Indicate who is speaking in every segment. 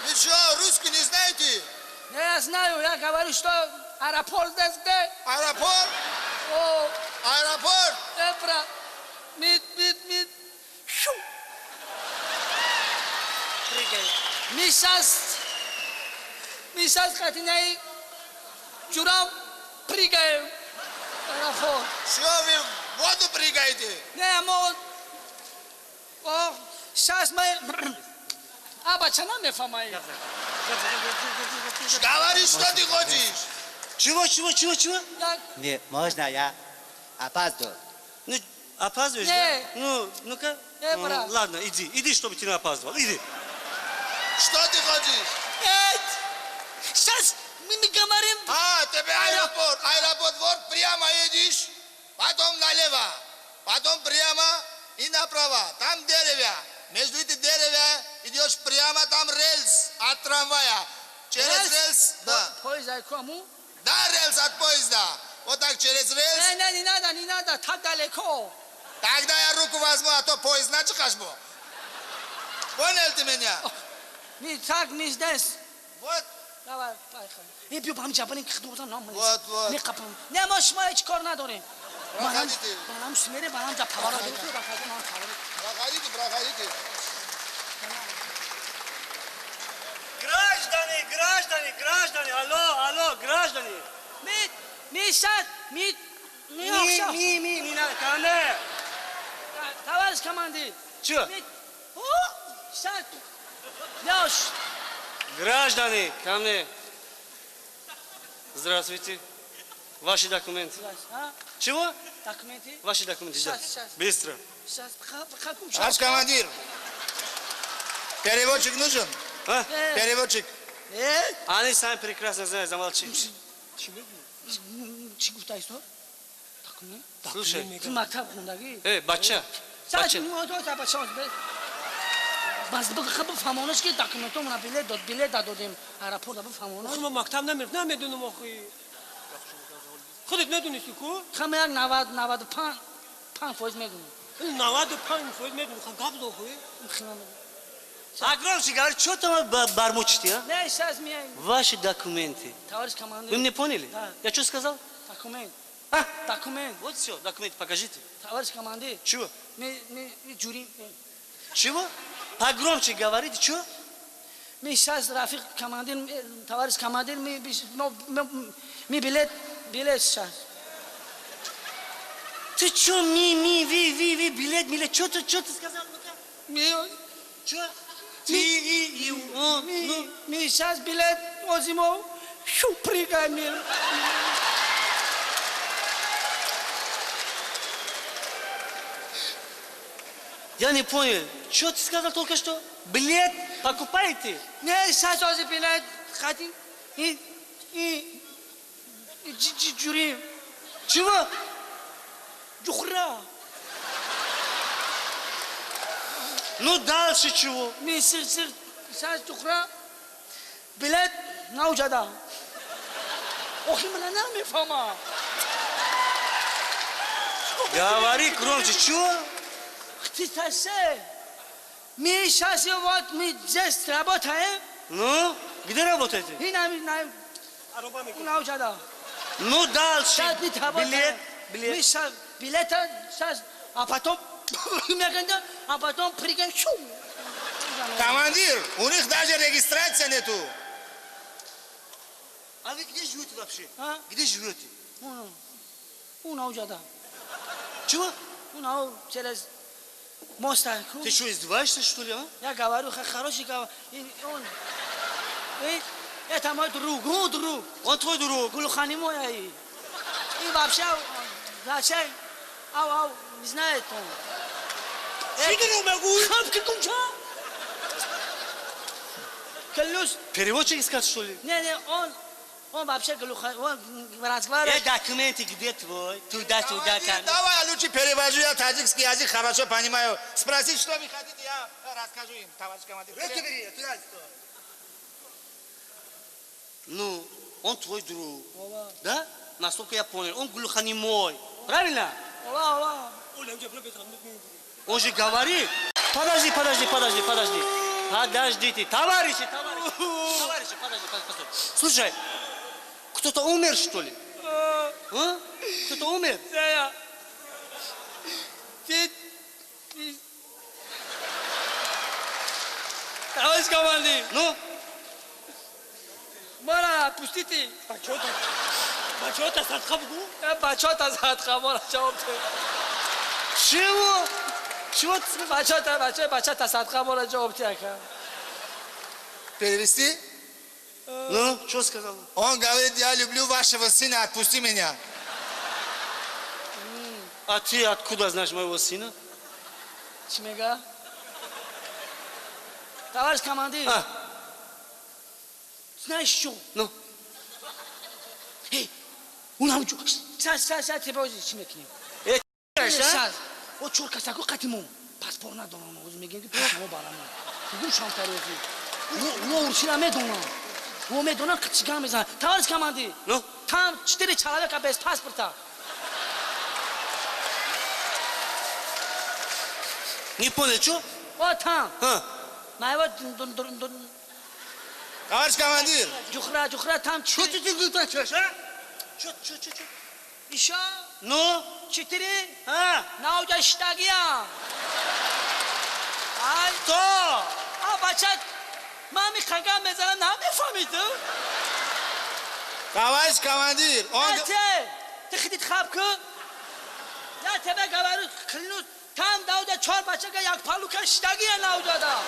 Speaker 1: Вы что, русский не знаете?
Speaker 2: Я знаю, я говорю, что аэропорт здесь где?
Speaker 1: Аэропорт?
Speaker 2: О,
Speaker 1: Аэропорт?
Speaker 2: Брат. Мид, мид, мид. Шу. Прыгай. Мы сейчас хотим журам прыгаем. Аэропорт.
Speaker 1: Что вы в воду прыгаете?
Speaker 2: Не, мы... О, сейчас мы... А, бачана мефамай.
Speaker 1: Говори, что ты хочешь.
Speaker 3: Чего, чего, чего, чего?
Speaker 4: Не, можно я опаздываю?
Speaker 3: Ну, опаздываешь,
Speaker 2: не.
Speaker 3: Да? Ну, ну-ка.
Speaker 2: Брат.
Speaker 3: Ладно, иди, иди, чтобы ты не опаздывал, иди.
Speaker 1: Что ты хочешь?
Speaker 2: Эй, сейчас мы не говорим.
Speaker 1: А, тебе аэропорт, аэропорт, вот прямо едешь, потом налево, потом прямо и направо, там деревья. Между этими деревья идешь прямо, там рельс от трамвая. Через рельс, да.
Speaker 2: Поезд кому?
Speaker 1: Да, рельс от поезда. Вот так через рельс.
Speaker 2: Не, не, не надо, не надо, так далеко.
Speaker 1: Тогда я руку возьму, а то поезд начекашь. Понял ты меня?
Speaker 2: Не так, не здесь.
Speaker 1: Вот.
Speaker 2: Давай, поехали. И бью, пам, джабани, кхдубзам, нам.
Speaker 1: Вот, вот.
Speaker 2: Не капам. Не, мы шмаич кор надорим.
Speaker 1: Проходите.
Speaker 2: Балам смере, балам за поворот.
Speaker 1: Проходите, проходите.
Speaker 3: Граждане, граждане, граждане, алло, алло, граждане.
Speaker 2: Ми, сейчас, ми, ми,
Speaker 3: ми, ми, не надо, ко мне.
Speaker 2: Товарищ командир.
Speaker 3: Чё?
Speaker 2: О, сейчас. Лёш.
Speaker 3: Граждане, ко мне. Здравствуйте. Ваши документы.
Speaker 2: А?
Speaker 3: Чего?
Speaker 2: Документы.
Speaker 3: Ваши документы,
Speaker 2: сейчас,
Speaker 3: да.
Speaker 2: Сейчас.
Speaker 3: Быстро.
Speaker 2: Сейчас.
Speaker 1: Товарищ командир. Переводчик нужен?
Speaker 3: А?
Speaker 1: Переводчик.
Speaker 3: Они сами прекрасно знают, замолчи. Слушай. Эй, бача. Бача.
Speaker 2: Бас бифаҳмонаш ки документомона билет дод, билет додем аэропорт бифаҳмонаш.
Speaker 5: Ма мактаб намерф, намедунам охи. Худат медунисти ку?
Speaker 2: Хама як 90 95% медунам.
Speaker 5: 95% медунам, хам гап зо охи.
Speaker 3: А громче говори, что там бормочете, а?
Speaker 2: Не, сейчас меня...
Speaker 3: Ваши документы.
Speaker 2: Товарищ командир.
Speaker 3: Вы мне поняли?
Speaker 2: Да.
Speaker 3: Я что сказал?
Speaker 2: Документ.
Speaker 3: А?
Speaker 2: Документ.
Speaker 3: Вот все, документы покажите.
Speaker 2: Товарищ командир.
Speaker 3: Чего?
Speaker 2: Мы жюри.
Speaker 3: Чего? Погромче говорите, что?
Speaker 2: Мы сейчас, Рафик, командир, товарищ командир, мы билет, билет сейчас.
Speaker 3: Ты что, ми, ви, билет, билет, что ты сказал?
Speaker 2: Мы...
Speaker 3: Что? Ми, и, о, ну.
Speaker 2: Мы сейчас билет возьмем, шу, прыгаем.
Speaker 3: Я не понял, что ты сказал только что? Билет покупаете?
Speaker 2: Не, сейчас тоже билет хотим. И жюри.
Speaker 3: Чего?
Speaker 2: Джухра.
Speaker 3: Ну дальше чего?
Speaker 2: Мы сейчас джухра. Билет научада. Ох, именно нами фама.
Speaker 3: Говори громче, чего?
Speaker 2: Ты совсем. Мы сейчас вот мы здесь работаем.
Speaker 3: Ну, где работаете?
Speaker 2: И на научада.
Speaker 3: Ну дальше. Билет, билет.
Speaker 2: Мы сейчас билет сейчас, а потом, а потом прыгаем.
Speaker 1: Командир, у них даже регистрация нету.
Speaker 3: А вы где живете вообще?
Speaker 2: А?
Speaker 3: Где живете?
Speaker 2: У научада.
Speaker 3: Чего?
Speaker 2: У через мост.
Speaker 3: Ты что, издеваешься, что ли, а?
Speaker 2: Я говорю, хороший, он... Это мой друг, он друг.
Speaker 3: Он твой друг.
Speaker 2: Глухонемой. И вообще, вообще, ау, ау, не знает он.
Speaker 5: Что ты могу?
Speaker 2: Клянусь.
Speaker 3: Переводчик искать, что ли?
Speaker 2: Не, не, он вообще глухой, он разговаривает.
Speaker 3: Документы где твой? Туда, туда, там.
Speaker 1: Давай, я лучше перевожу, я таджикский язык хорошо понимаю. Спроси, что вы хотите, я расскажу им, товарищ командир.
Speaker 3: Руки бери, туда, стой. Ну, он твой друг.
Speaker 2: Ола.
Speaker 3: Да? Насколько я понял, он глухонемой. Правильно?
Speaker 2: Ола, ола.
Speaker 3: Он же говорит. Подожди, подожди, подожди, подожди. Подождите, товарищи, товарищи, товарищи, подожди, подожди. Слушай, кто-то умер, что ли? А? Кто-то умер?
Speaker 5: Ты... Товарищ командир!
Speaker 3: Ну?
Speaker 2: Мара, отпустите!
Speaker 5: Бачота садқа бугу?
Speaker 2: Бачота садқа, мара, жауап.
Speaker 3: Чего? Чего ты сказал?
Speaker 2: Бачота, бачота, бачота садқа, мара, жауап тяка.
Speaker 1: Перевести?
Speaker 3: Ну, что сказал?
Speaker 1: Он говорит, я люблю вашего сына, отпусти меня.
Speaker 3: А ты откуда знаешь моего сына?
Speaker 2: Чмега? Товарищ командир.
Speaker 3: А.
Speaker 2: Знаешь что?
Speaker 3: Ну?
Speaker 2: Эй, унам чу. Сейчас, сейчас, сейчас тебя чмекнем.
Speaker 3: Э,
Speaker 2: сейчас. О, чурка, саку катиму. Паспорт надонам, оз мегем ки пешамо барамон. Гум шам тарози. О, урсина медонам. О, медонам, чигам мезанам. Товарищ командир.
Speaker 3: Ну?
Speaker 2: Там 4 человека без паспорта.
Speaker 3: Не понял, что?
Speaker 2: Вот там.
Speaker 3: А.
Speaker 2: Моего...
Speaker 1: Товарищ командир.
Speaker 2: Джухра, Джухра, там...
Speaker 3: Что ты тут а? Что, что, что, что?
Speaker 2: Еще?
Speaker 3: Ну?
Speaker 2: 4.
Speaker 3: А?
Speaker 2: На у тебя штагия. Ай.
Speaker 3: Кто?
Speaker 2: А, бачат, маме хага мезала, наме фамиду.
Speaker 1: Товарищ командир, он...
Speaker 2: Ты ходит хапку? Я тебе говорю, клянусь, там да у тебя 4 бачака, як палука штагия на у тебя да.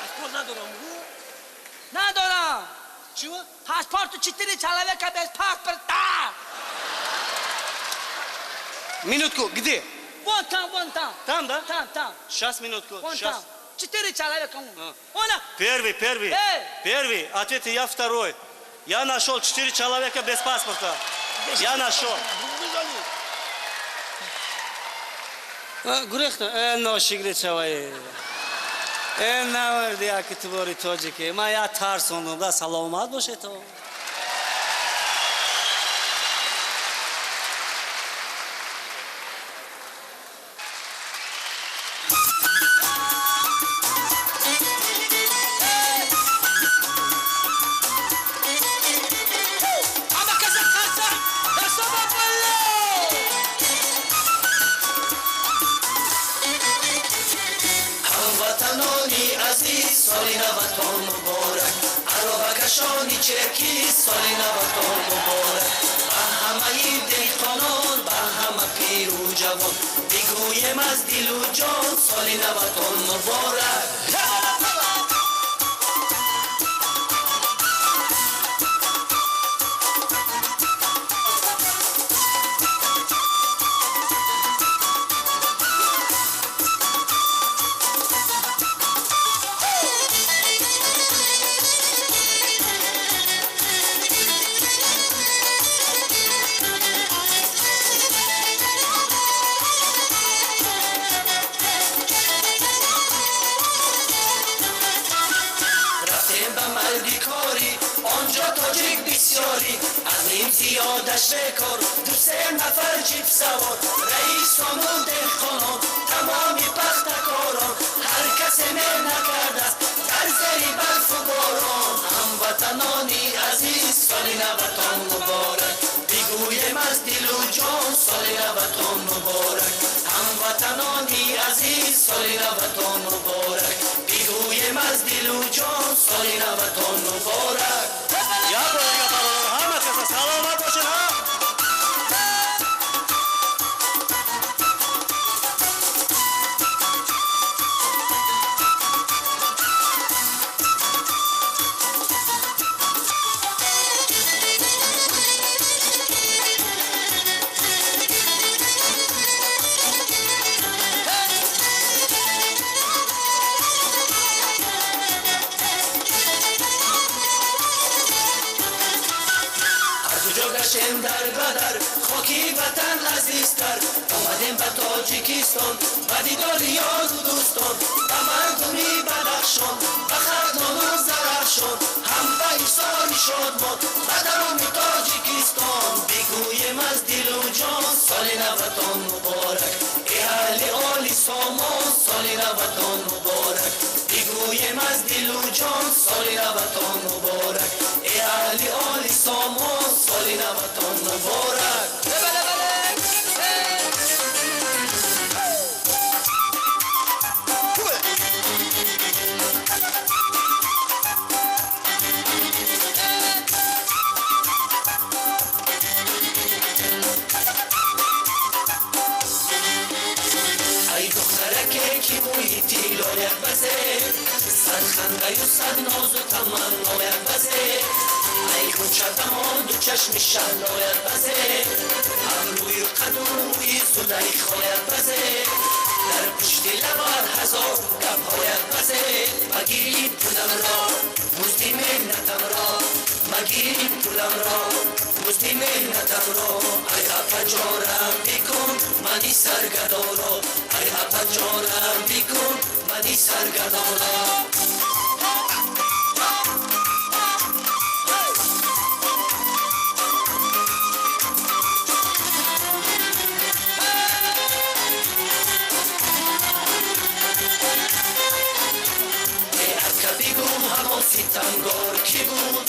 Speaker 5: Паспорт надорам.
Speaker 2: Надорам.
Speaker 3: Чего?
Speaker 2: Паспорт 4 человека без паспорта.
Speaker 3: Минутку, где?
Speaker 2: Вон там, вон там.
Speaker 3: Там, да?
Speaker 2: Там, там.
Speaker 3: Сейчас, минутку.
Speaker 2: Вон
Speaker 3: сейчас.
Speaker 2: там. 4 человека.
Speaker 3: А.
Speaker 2: Вон.
Speaker 3: Первый, первый.
Speaker 2: Эй!
Speaker 3: Первый. Ответ, я второй. Я нашел 4 человека без паспорта. Я нашел. Гурехта, ношигри чавай. Наварди аки твори тоҷики. Ман я тарсондум, да саломат бошед.
Speaker 6: Шод бод ба даруни Тоҷикистон, бигӯем аз дилу ҷон, соли наватон муборак, эй аҳли оли сомон, соли наватон муборак, бигӯем аз дилу ҷон, соли наватон муборак, эй аҳли оли сомон, соли наватон муборак. Ай духтараке, ки мӯи тиллоят базе, сад хандаю сад нозу таманноят базе, ай кунчадаҳон ду чашми шаҳлоят базе, абрӯю қаду рӯи Зулайхоят базе, дар пушти лабат ҳазор гапҳоят базе. Магири пуламро, музди меҳнатамро, магири пуламро, музди меҳнатамро, ай апаҷонам, бикун мани саргардонро, ай апаҷонам, бикун мани саргардонро. Э ака, бигӯ, ҳамон ситамгор кӣ буд?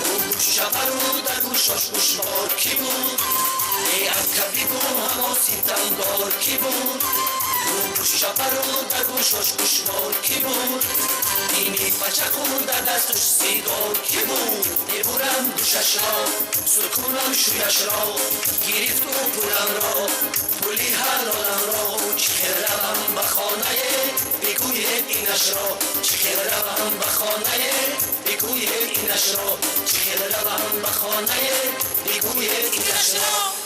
Speaker 6: Ӯ гӯшчабару дар гӯшош гӯшвор кӣ буд? Э ака, бигӯ, ҳамон ситамгор кӣ буд? Ӯ гӯшчабару дар гӯшош гӯшвор кӣ буд? Бини пачақу дар дасташ сигор кӣ буд? Мебурам гӯшашро, сукунам шӯяшро, гирифт ӯ пуламро, пули ҳалоламро. Чӣ хел равам ба хонае, бигӯед инашро, чӣ хел равам ба хонае, бигӯед инашро, чӣ хел равам ба хонае, бигӯед инашро.